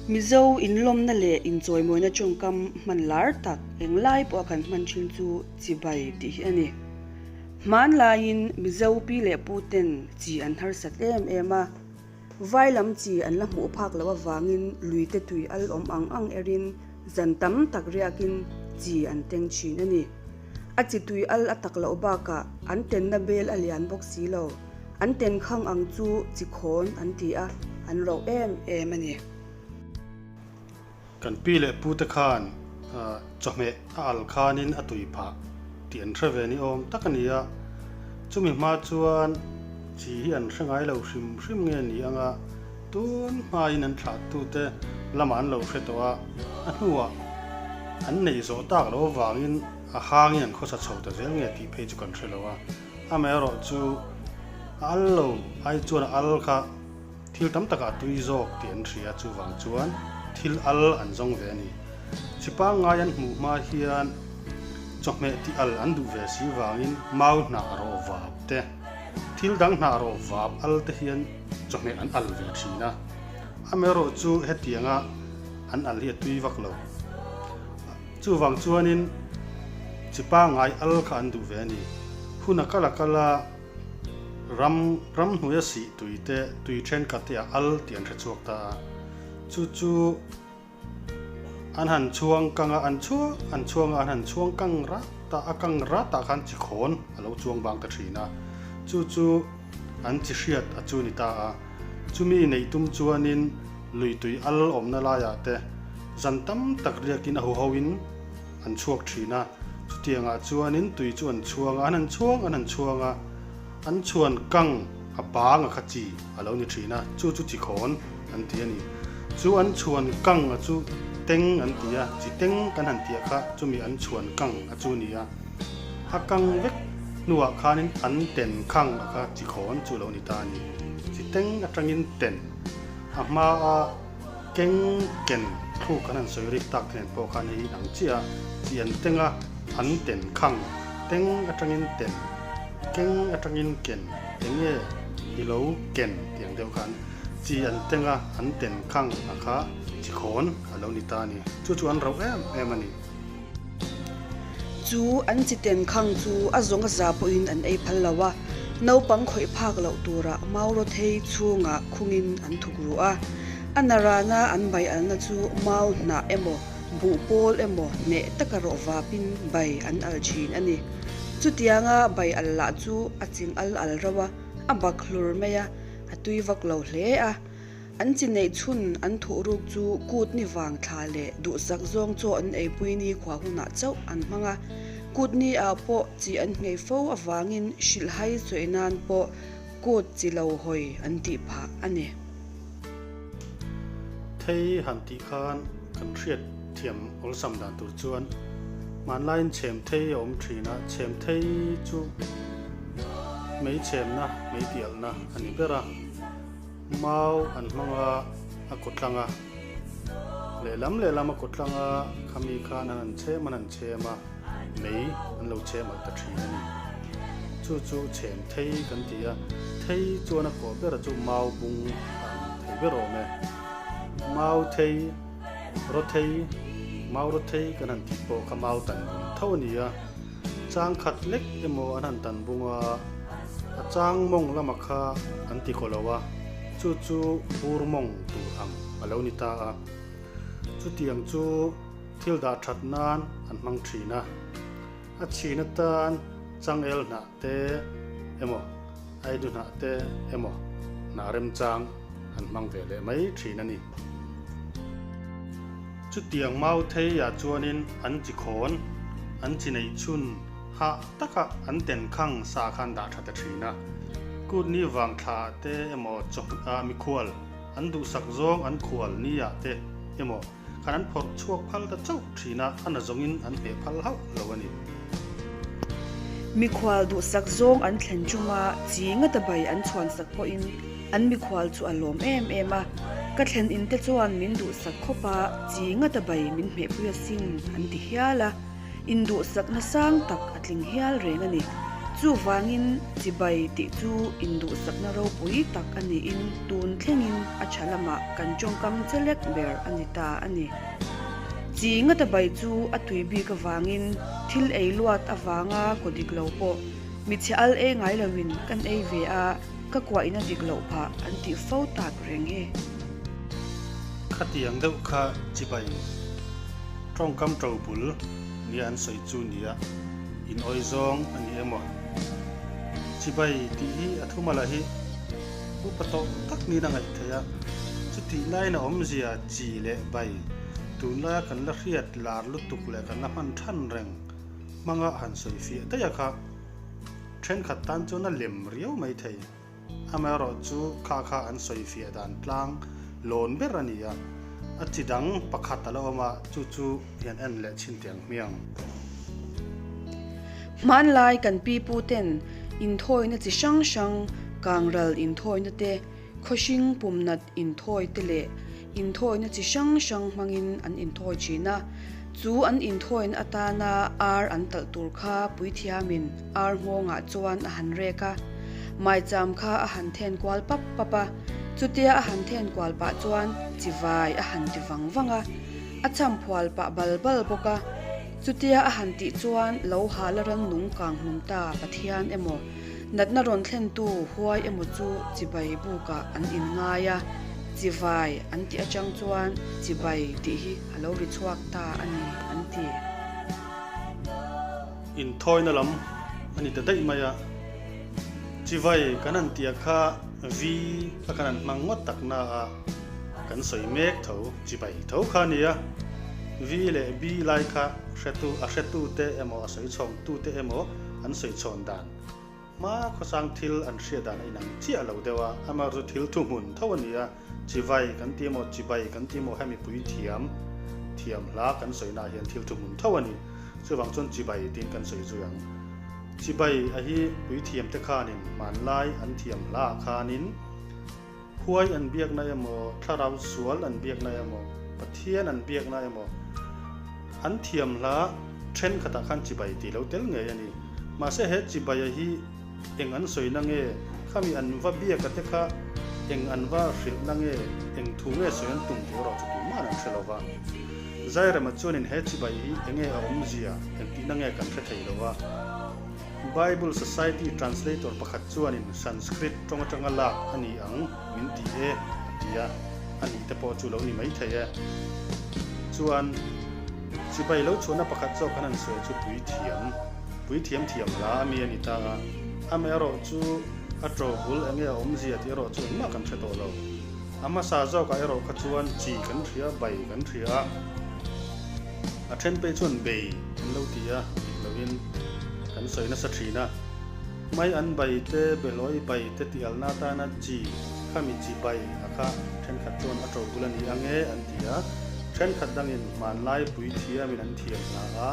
Mizo inlawmna leh inchawimawina tawngkam hman lar tak englai pawha kan hman thin chu chibai tih hi a ni. Hmanlaiin Mizo pi leh pu ten chi an harsat em em a. Vai lam chi an la hmuh phak loh avangin luite tui al awm ang ang erin zan tam tak riakin chi an teng thin a ni. A chi tui al a tak loh bakah an tenna bel a lian bawk si lo. An ten khang ang chu chi khawn an ti a, an roh em em a ni. Kan pi leh pute khan chawhmeh a al khanin a tui phah tih an hre ve ni awm tak a ni a, chumi hma chuan chi hi an hre ngai lo hrim hrim nge ni ang a, tun hmain an thlahtute lamah an lo hre tawh a, a hnuah an neih zawh tak loh avangin a hangin an khawsa chho ta zel nge tih phei chu kan hre lo a, amaherawhchu a al lo ai chuan a al kha Thil tam takah tui zawk tih an hria, chuvang chuan thil al an zawng ve a ni. Chi pangngai an hmuh hma hian chawhmeh tih al an duh ve si vangin mau hnah rawh vap te, thil dang hnah rawh vap al te hian chawhmeh an al ve thin a. Amaherawh chu hetianga an al hi a tui vak lo. Chuvang chuanin chi pangngai al kha an duh ve a ni. Hun a kal a kal a. Ram ramhnuaia sih tui te, tui thenkhat te a al tih an hre chhuak ta a. Chu chu an han chhuang kang a, an chhuang an chhuang a, an han chhuang kang rat a, a kang rat ah khan chi khawn a lo chuang bang ta thin a. Chu chu an chi hriat a chu ni ta a. Chumi neih tum chuanin lui tui al awmna laiah te zan tam tak riakin a huhoin, An chhuak thin a, chutiangah chuanin tui chu an chhuang a, an han chhuang an han chhuang a, an chhuan kang a bang a kha chi a lo ni thin a, chu chu chi khawn an ti a ni. Chu an chhuan kang a chu teng an ti a, chi teng kan han tih kha chumi an chhuan kang a chu ni a, a kang vek hnuah khanin an ten khang a kha chi khawn chu a lo ni ta a ni. Chi teng atangin ten a hma a. Keng ken thluk kan han sawi rik tak nen pawh khan hei ang chiah a, chi an teng a, an ten khang, teng atangin ten, keng atangin ken, enge i lo ken tih ang deuh khan chi an teng a, an ten khang a kha chi khawn a lo ni ta a ni. Chu chu an rauh em em a ni. Chu an chi ten khang chu a zawng a za pawhin an ei phal lo a, naupang khawih phak loh tura mau rawthei chhungah khungin an thuk ruh a. A narana an bai alna chu mau hnah emaw, buh pawl emaw hneh taka rawh vapin bai an al thin a ni. Chutianga bai al lah chu a ching al al rauh a, a bak hlur mai a, a tui vak lo hle a. An chi neih chhun an thuh ruk chu kut ni vang thla leh duhsak zawng chaw an eipui ni khua hunah chauh an hmang a. Kut ni ah pawh chi an nghei fo avangin hrilhhai sawi nan pawh kut chi lo hawi an tih phah a ni. Thei han tih khan kan hriat thiam awlsam dan tur chuan hmanlaiin chhem thei a awm thin a, chhem thei chu mei chhemna, mei tialhna a ni ber a. Mau an hmang a, a kaw tlang a. Lehlam lehlam a kaw tlang a, khami khan an han chhem an han chhem a, mei an lo chhem alh ta thin a ni. Chu chu chhem thei kan ti a, thei chuan a kawh ber chu mau bung a ang thei ber awm e. Mau thei, raw thei, mau raw thei kan han tih pawh kha mau tan bung tho a ni a. Chang khat lek emaw an han tan bung a, a chang mawng lama kha an ti kaw lo a, chu chu bur mawng tur ang a lo ni ta a. Chutiang chu thil dah that nan an hmang thin a, a chhin atan changel hnah te emaw aidu hnah te emaw hnah remchang an hmang ve leh mai thin a ni. Chutiang mau theiah chuanin an chi khawn, an chi neih chhun hah taka an ten khang sa khan dah tha ta thin a. Kut ni vang thla te emaw chawhmeh mikhual an duhsak zawng an khual ni ah te emaw khan an phawrh chhuak phal ta chauh thin a, a na zawngin an hmeh phal hauh lo a ni. Mikhual duhsak zawng an thlen chunga chi ngata bai an chhuansak pawhin An mikhual chu a lawm em em a, ka thlen in te chuan min duhsak khawp a, chi ngata bai min hmehpui asin an ti hial a, induhsakna sang tak a tling hial reng a ni. Chuvangin chibai tih chu induhsakna ropui tak a niin tun thlengin. a tha lamah kan tawngkam chelek ber a ni ta a ni. Chi ngata bai chu a tui bik avangin thil ei luat avanga kaw dik lo pawh michhe al ei ngai loin kan ei ve a, ka kuahina dik loh phah an tih fo tak reng hi. Khatiang deuh kha chibai tawngkam to bul nia an sawi chu nia in awi zawng a ni emaw? Chibai tih hi a thumala hi upa tawh tak niin a ngaih theih a, chutih laiin a awmzia chi leh bai tunlaia kan la hriat lar lutuk leh kan la hman than reng hmanga han sawi fiah daih a kha thenkhat tan chuan a lem riau mai thei. Amaherawhchu kha kha an sawi fiah dan tlang lawn ber a ni a, a chi dang pakhat a la awm a, chu chu hian en leh chhin teh ang hmiang. Hmanlai kan pi pu ten inthawina chi hrang hrang, kangral inthawina te, khawhring pumnat inthawi te leh inthawina chi hrang hrang hmangin an inthawi thin a. Chu an inthawina atana ar an talh tur kha puithiamin ar nghawngah chuan a han rek a, maicham kha a han then kual pap pap a, chutia a han then kual pah chuan chivai a han ti vang vang a, a cham phual pah bal bal bawk a. Chutia a han tih chuan lo hala rannung kang hlum ta Pathian emaw, natna rawn thlentu huai emaw chu chibai bukah an inngai a, chivai an tih atang chuan chibai tih hi a lo ri chhuak ta a ni an ti. Inthawina lam a ni ta daih mai a, chivai kan han tih a kha vi a kan han hmang ngawt tak na a, kan sawi mek tho, chibai tho kha a ni a, vi leh bi lai kha hretu a hretu te emaw a sawi chhawng tu te emaw an sawi chhawn dan hma khawsang thil an hriat dan a inang chiah lo deuh a, amaherawhchu thil thuhmun tho a ni a, chivai kan ti emaw chibai kan ti emaw hemi pui thiam thiam hla kan sawi naah hian thil thuhmun tho a ni, chuvang chuan chibai tiin kan sawi zui ang. Chibai a hi puithiam te khanin hmanlai an thiam hla ah khanin Huai an biakna emaw, thlarau sual an biakna emaw, Pathian an biakna emaw, an thiam hla thenkhatah khan chibai tih lo tel ngei a ni. Mahse he chibaia hi eng an sawina nge, khami an va biaka te kha eng an va hrilhna nge, eng thu nge sawi an tum tih erawh chu tumah an hre lo va. Zairema chuanin he chibai hi enge a awmzia, engtihna nge kan hre thei lo va. Bible Society Translator pakhat chuanin Sanskrit tawng atanga lak a ni ang min ti e a ti a, a nih te pawh chu lo ni mai thei e. Chuan chibai lo chhuahna pakhat zawk kan han sawi chu puithiam, puithiam thiam hla a mi a ni ta a, amaherawhchu a to bul enge a awmzia tih erawh chu engmah kan hre tawh lo. A hmasa zawkah erawh kha chuan chi kan hria, bai kan hria a. A then pei chuan bei an lo ti a, dik lovin kan sawi nasa thin a. Mai an bai te, behlawi bai te tih alna atana chi, khami chi bai a kha thenkhat chuan a to bul a ni ang e an ti a. Thenkhat dangin hmanlai puithiamin an thiam hna a,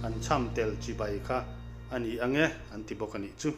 an chham tel chi bai kha a ni ang e an ti bawk a nih chu.